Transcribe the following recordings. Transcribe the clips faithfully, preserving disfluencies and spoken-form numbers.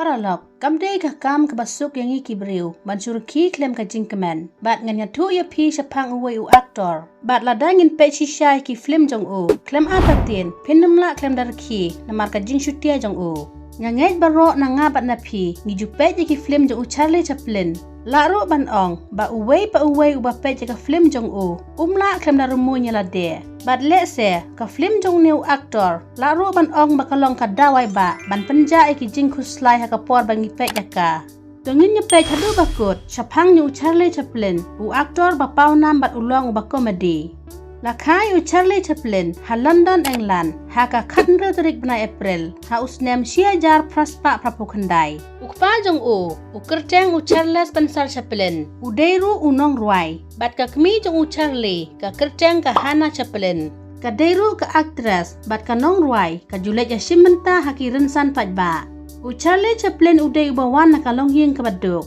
Paralok, kam dei ka kam kaba suk ïa ngi ki briew ban shu rkhie khlem ka jingkmen. Bad ngan ïathuh ïa phi shaphang uwei u aktor. Bad lada ngin peit shisha ïa ki film jong u, khlem artatien phin ym lah khlem da rkhie namar ka jingshutia jong u. Nga ngeit baroh na nga bad na phi ngi ju peit ïa ki film jong u Charlie Chaplin. Lah ruh ban ong ba uwei pa uwei uba peit ïa ka film jong u um lah khlem da rymmuiñ ïa lade. Bad lehse ka film jong une u aktor lah ruh ban ong ba ka long ka dawai ba ban pynjah ïa ki jingkhuslai ha ka por ba ngi peit ïa ka. To ngin ïa peit haduh ba kut shaphang ïa u Charlie Chaplin, u aktor ba pawnam bad u long uba komedi. La kha ïa u Charlie Chaplin ha London, England, ha ka khathynriew tarik bnai April ha u snem shi hajar phra spah phra phew khyndai. U kpa jong u, u kyrteng u Charles Spencer Chaplin, u dei ruh u nongrwai. Bad ka kmie jong u Charlie ka kyrteng ka Hannah Chaplin, ka dei ruh ka actress bad ka nongrwai, ka ju leit ïashim bynta ha ki rynsan paidbah. U Charlie Chaplin u dei uba wan na ka longïing kaba duk.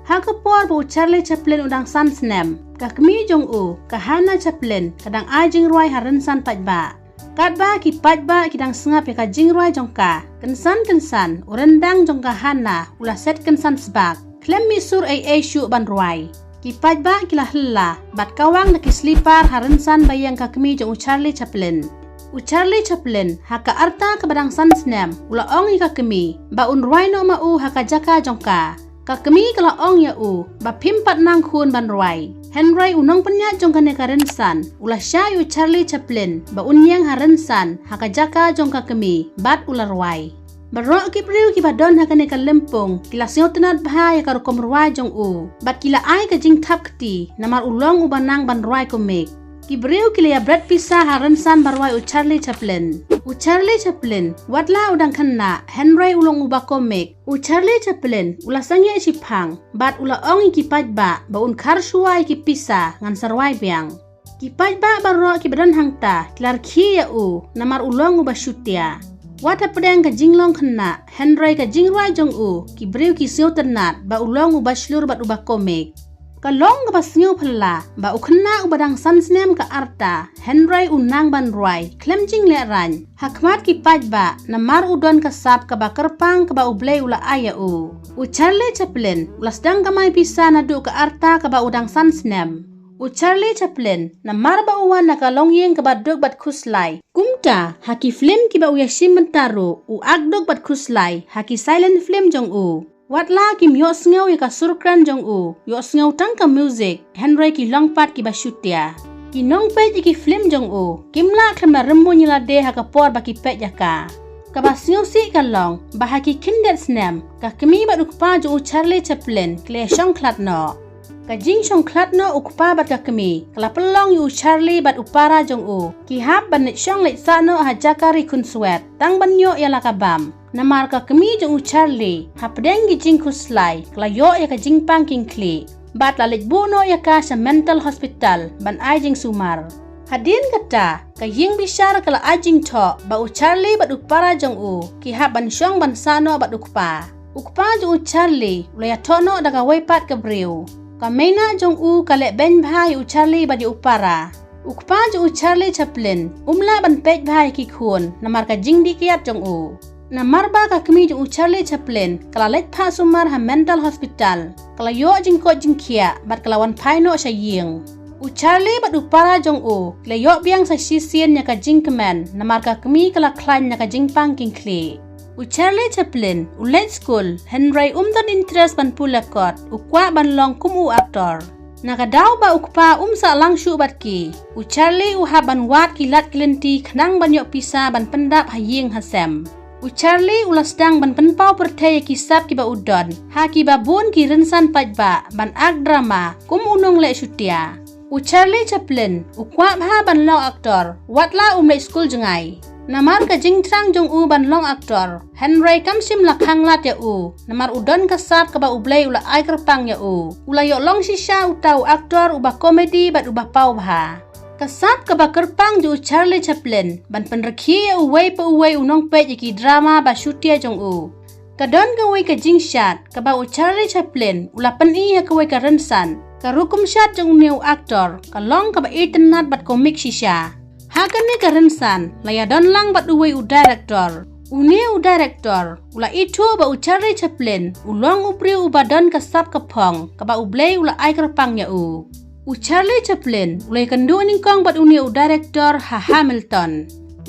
Ha ka por ba u Charlie Chaplin u dang san snem, ka kmie jong u, ka Hannah Chaplin, ka dang ai jingrwai ha rynsan paidbah. Katba ki paidbah ki dang sngap ïa ka jingrwai jong ka, kynsan kynsan u ryndang jong ka Hannah u la set kynsan sbak, khlem mih sur ei ei shuh ban rwai. Ki paidbah ki la hylla bad kawang da ki slipar ha rynsan ba ïeng ka kmie jong u Charlie Chaplin. U Charlie Chaplin ha ka rta kaba dang san snem u la ong ïa ka kmie ba un rwai noh ma u ha ka jaka jong ka. Ka kmie ka la ong ïa u ba phim pat nang khun ban rwai. Hynrei u nongpynïaid jong kane ka rynsan u la shah ïa u Charlie Chaplin ba un ïeng ha rynsan ha ka jaka jong ka kmie bad u la rwai. Baroh ki briew kiba don ha kane ka lympung ki la sngewtynnad bha ïa ka rukom rwai jong u bad ki la ai ka jingthap kti namar u long uba nang ban rwai komik. Ki briew ki la ïa bret pisa ha rynsan ba rwai u Charlie Chaplin. U Charlie Chaplin, wat la u dang khynnah, hynrei u long uba komik. U Charlie Chaplin u la sangeh shiphang bad u la ong ïa ki paidbah ba un khar shuwa ïa ki pisa ngan sa rwai biang. Ki paidbah baroh kiba don hangta ki la rkhie ïa u namar u long uba shutia. Wat hapdeng ka jinglong khynnah, hynrei ka jingrwai jong u, ki briew ki sngewtynnad ba u long uba shlur bad uba komik. Ka long kaba sngewphylla ba u khynnah uba dang san snem ka rta, hynrei u nang ban rwai khlem jinglehrain ha khmat ki paidbah namar u don ka sap kaba kyrpang kaba U Blei u la ai ïa u. U Charlie Chaplin u la sdang kamai pisa naduh ka rta kaba u dang san snem. U Charlie Chaplin, namar ba u wan na ka longïing kaba duk bad khuslai, kumta ha ki film kiba u ïashim bynta ruh u ak duk bad khuslai ha ki silent film jong u. Wat la kim ïohsngew ïa ka sur kren jong u, ïohsngew tang ka music, hynrei ki long pat kiba shutia. Ki nongpeit ïa ki film jong u kim lah khlem da rymmuiñ ïa lade ha ka por ba ki peit ïa ka. Kaba sngewsih ka long ba ha ki khyndiat snem, ka kmie bad u kpa jong u Charlie Chaplin ki la shongkhlad noh. Ka jingshongkhlad noh u kpa bad ka kmie ka la pynlong ïa u Charlie bad u para jong u ki hap ban leit shong leit sah noh ha jaka ri khunswet tang ban ïoh ïa la ka bam. Namar ka kmie jong u Charlie, hapdeng ki jingkhuslai, ka la ïoh ïa ka jingpang kyngkhlieh bad la leit buh noh ïa ka sha mental hospital ban ai jingsumar. Hadien kata, ka ïing bishar ka la ai jingthoh ba u Charlie bad u para jong u ki hap ban shong ban sah noh bad u kpa. U kpa jong u Charlie u la ïathoh noh da kawei pat ka briew. Ka meinah jong u ka leh beiñ bha ïa u Charlie bad ïa u para. U kpa jong u Charlie Chaplin um lah ban peit bha ïa ki khun namar ka jingdih kiad jong u. Namar ba ka kmie jong u Charlie Chaplin ka la leit phah sumar ha mental hospital, ka la ïoh jingkoit jingkhiah bad ka la wan phai noh sha ïing. U Charlie bad u para jong u ki la ïoh biang sa shisien ïa ka jingkmen namar ka kmie ka la khlaiñ na ka jingpang kyngkhlieh. U Charlie Chaplin u leit skul, hynrei um don interest ban pule kot, u kwah ban long kum u aktor. Na ka daw ba u kpa um sah lang shuh bad ki, u Charlie u hap ban wad ki lad ki lynti khnang ban ïoh pisa ban pyndap ha ïing ha sem. U Charlie u la sdang ban pynpaw pyrthei ïa ki sap kiba u don ha kiba bun ki rynsan paidbah ban ak drama kum u nongleh shutia. U Charlie Chaplin u kwah bha ban long aktor, wat la um leit skul jngai. Namar ka jingthrang jong u ban long aktor, hynrei kam shym la khang lad ïa u, namar u don ka sap kaba U Blei u la ai kyrpang ïa u. U la ïoh long shisha uta u aktor uba komedi bad uba paw bha. Ka sap kaba kyrpang jong u Charlie Chaplin ban pynrkhie ïa uwei pa uwei u nongpeit ïa ki drama ba shutia jong u. Ka don kawei ka jingshad kaba u Charlie Chaplin u la pyni ha kawei ka rynsan. Ka rukom shad jong une u aktor ka long kaba itynnad bad komik shisha. Ha kane ka rynsan la ïadon lang bad uwei u director, Une u director u la ithuh ba u Charlie Chaplin u long u briew uba don ka sap ka phong kaba U Blei u la ai kyrpang ïa u. U Charlie Chaplin u la ïakynduh nyngkong bad une u director ha Hamilton.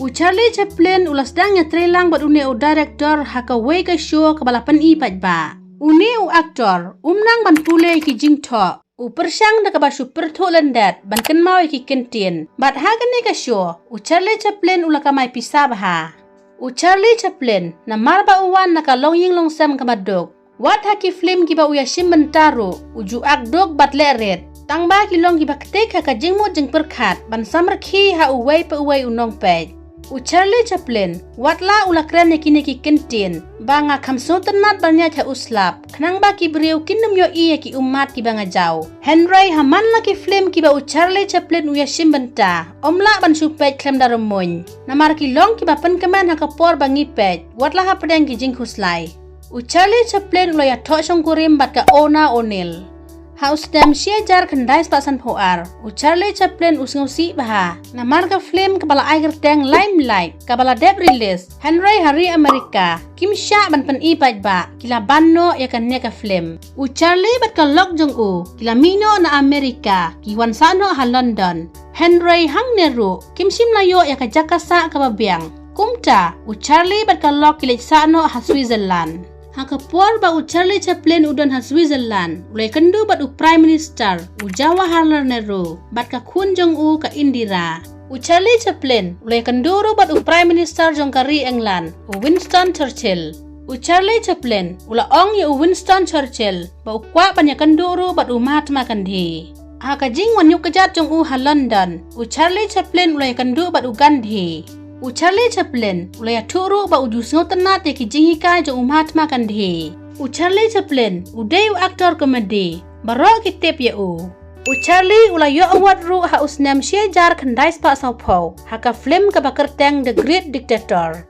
U Charlie Chaplin u la sdang ïatreilang bad une u director ha kawei ka show kaba la pyni paidbah. Une u actor um nang ban pule ïa ki jingthoh. U pyrshang da kaba shu pyrthuh lyndet ban kynmaw ïa ki kyntien. Bad ha kane ka show u Charlie Chaplin u la kamai pisa bha. U Charlie Chaplin namar ba u wan na ka longïing longsem kaba duk, wat ha ki film kiba u ïashim bynta ruh u ju ak duk bad leh rit. Tang ba ki long kiba ktik ha ka jingmut jingpyrkhat ban samrkhie ha uwei pa uwei u nongpeit. U Charlie Chaplin wat la u la kren ïa kine ki kyntien ba nga kham sngewtynnat ban ïaid ha u slap, khnang ba ki briew kin ym ïohi ïa ki ummat kiba nga jaw. Hynrei ha man la ki film kiba u Charlie Chaplin u ïashim bynta, ym lah ban shu peit khlem da rymmuiñ, namar ki long kiba pynkmen ha ka por ba ngi peit, wat la hapdeng ki jingkhuslai. U Charlie Chaplin u la ïathoh shongkurim bad ka Oona O'Neill. Ha u snem shi hajar khyndai spah sanphew ar, u Charlie Chaplin u sngewsih bha namar ka film kaba la ai kyrteng Limelight kaba la dep release. Hynrei ha ri Amerika kim shah ban pyni paidbah, ki la ban noh ïa kane ka film. U Charlie bad ka lok jong u ki la mih noh na Amerika, ki wan sah noh ha London. Hynrei hangne ruh kim shym la ïoh ïa ka jaka sah kaba biang. Kumta u Charlie bad ka lok ki leit sah noh ha Switzerland. Ha ka por ba u Charlie Chaplin u don ha Switzerland, u la ïakynduh bad u Prime Minister u Jawaharlal Nehru bad ka khun jong u ka Indira. U Charlie Chaplin u la ïakynduh ruh bad u Prime Minister jong ka ri England u Winston Churchill. U Charlie Chaplin u la ong ïa u Winston Churchill ba u kwah ban ïakynduh ruh bad u Mahatma Gandhi. Ha ka jingwan ïuh kjat jong u ha London, u Charlie Chaplin u la ïakynduh bad u Gandhi. U Charlie Chaplin u la ïathuh ruh ba u ju sngewtynnat ïa ki jinghikai jong u Mahatma Gandhi. U Charlie Chaplin u dei u actor comedy baroh ki tip ïa u. U Charlie u la ïoh award ruh ha u snem shi hajar khyndai spah sawphew ha ka film kaba kyrteng The Great Dictator.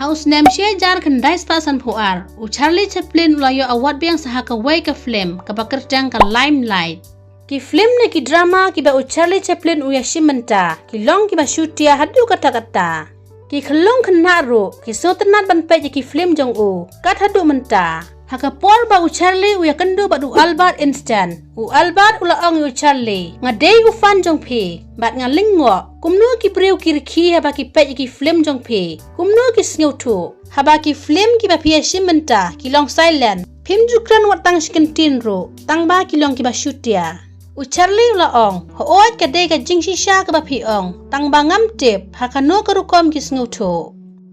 Ha u snem shi hajar khyndai spah sanphew ar, u Charlie Chaplin u la ïoh award biang sa ha kawei ka film kaba kyrteng ka Limelight. Ki film ne ki drama kiba u Charlie Chaplin u ïashim bynta ki long kiba shutia haduh katta katta. Ki khyllung khynnah ruh ki sngewtynnat ban peit ïa ki film jong u kat haduh mynta. Ha ka por ba u Charlie u ïakynduh bad u Albert Einstein, u Albert u la ong ïa u Charlie, nga dei u fan jong phi bad nga lyngngoh kumno ki briew ki rkhie haba ki peit ïa ki film jong phi, kumno ki sngewthuh. Haba ki film kiba phi ïashim bynta ki long silent, phim ju kren wat tang shi kyntien ruh, tang ba ki long kiba shutia. U Charlie u la ong, hooid ka dei ka jingshisha kaba phi ong, tang ba ngam tip ha kano ka rukom ki sngewthuh.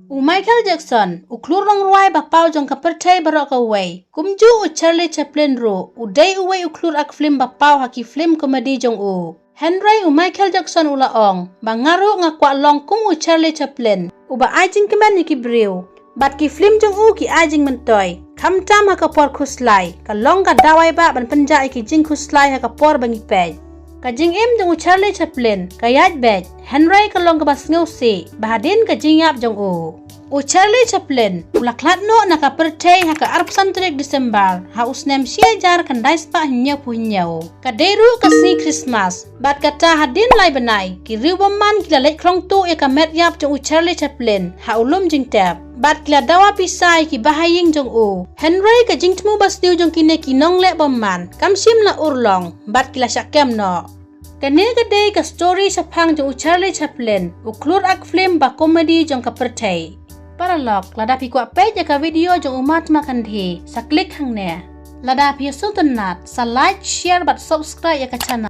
U Michael Jackson, u khlur nongrwai ba paw jong ka pyrthei baroh kawei, kumjuh u Charlie Chaplin ruh u dei uwei u khlur ak film ba paw ha ki film comedy jong u. Hynrei u Michael Jackson u la ong ba nga ruh nga kwah long kum u Charlie Chaplin, uba ai jingkmen ïa ki briew. Bad ki film jong u ki ai jingmyntoi, khamtam ha ka por khuslai, ka long ka dawai ba ban pynjah ïa ki jingkhuslai ha ka por ba ngi peit. Ka jingim jong u Charlie Chaplin ka ïaid beit, hynrei ka long kaba sngewsih ba hadien ka jingïap jong u. U Charlie Chaplin u la khlad noh na ka pyrthei ha ka arphew san tarik December ha u snem shi hajar khyndai spah hynñiewphew hynñiew. Ka dei ruh ka sngi Christmas, bad kata hadien lai bnai ki riew bymman ki la leit khlong tuh ïa ka met ïap jong u Charlie Chaplin ha u lum jingtep, bad ki la dawa pisa ïa ki bahaïing jong u. Hynrei ka jingthmu basniew jong kine ki nongleh bymman kam shym la urlong, bad ki la shah kem noh. Kane ka dei ka story shaphang jong u Charlie Chaplin, u khlur ak film ba comedy jong ka pyrthei. Paralok, lada phi kwah peit ïa ka video jong u Mahatma Gandhi, sa click hangne. Lada phi sngewtynnat, sa like, share bad subscribe ïa ka channel.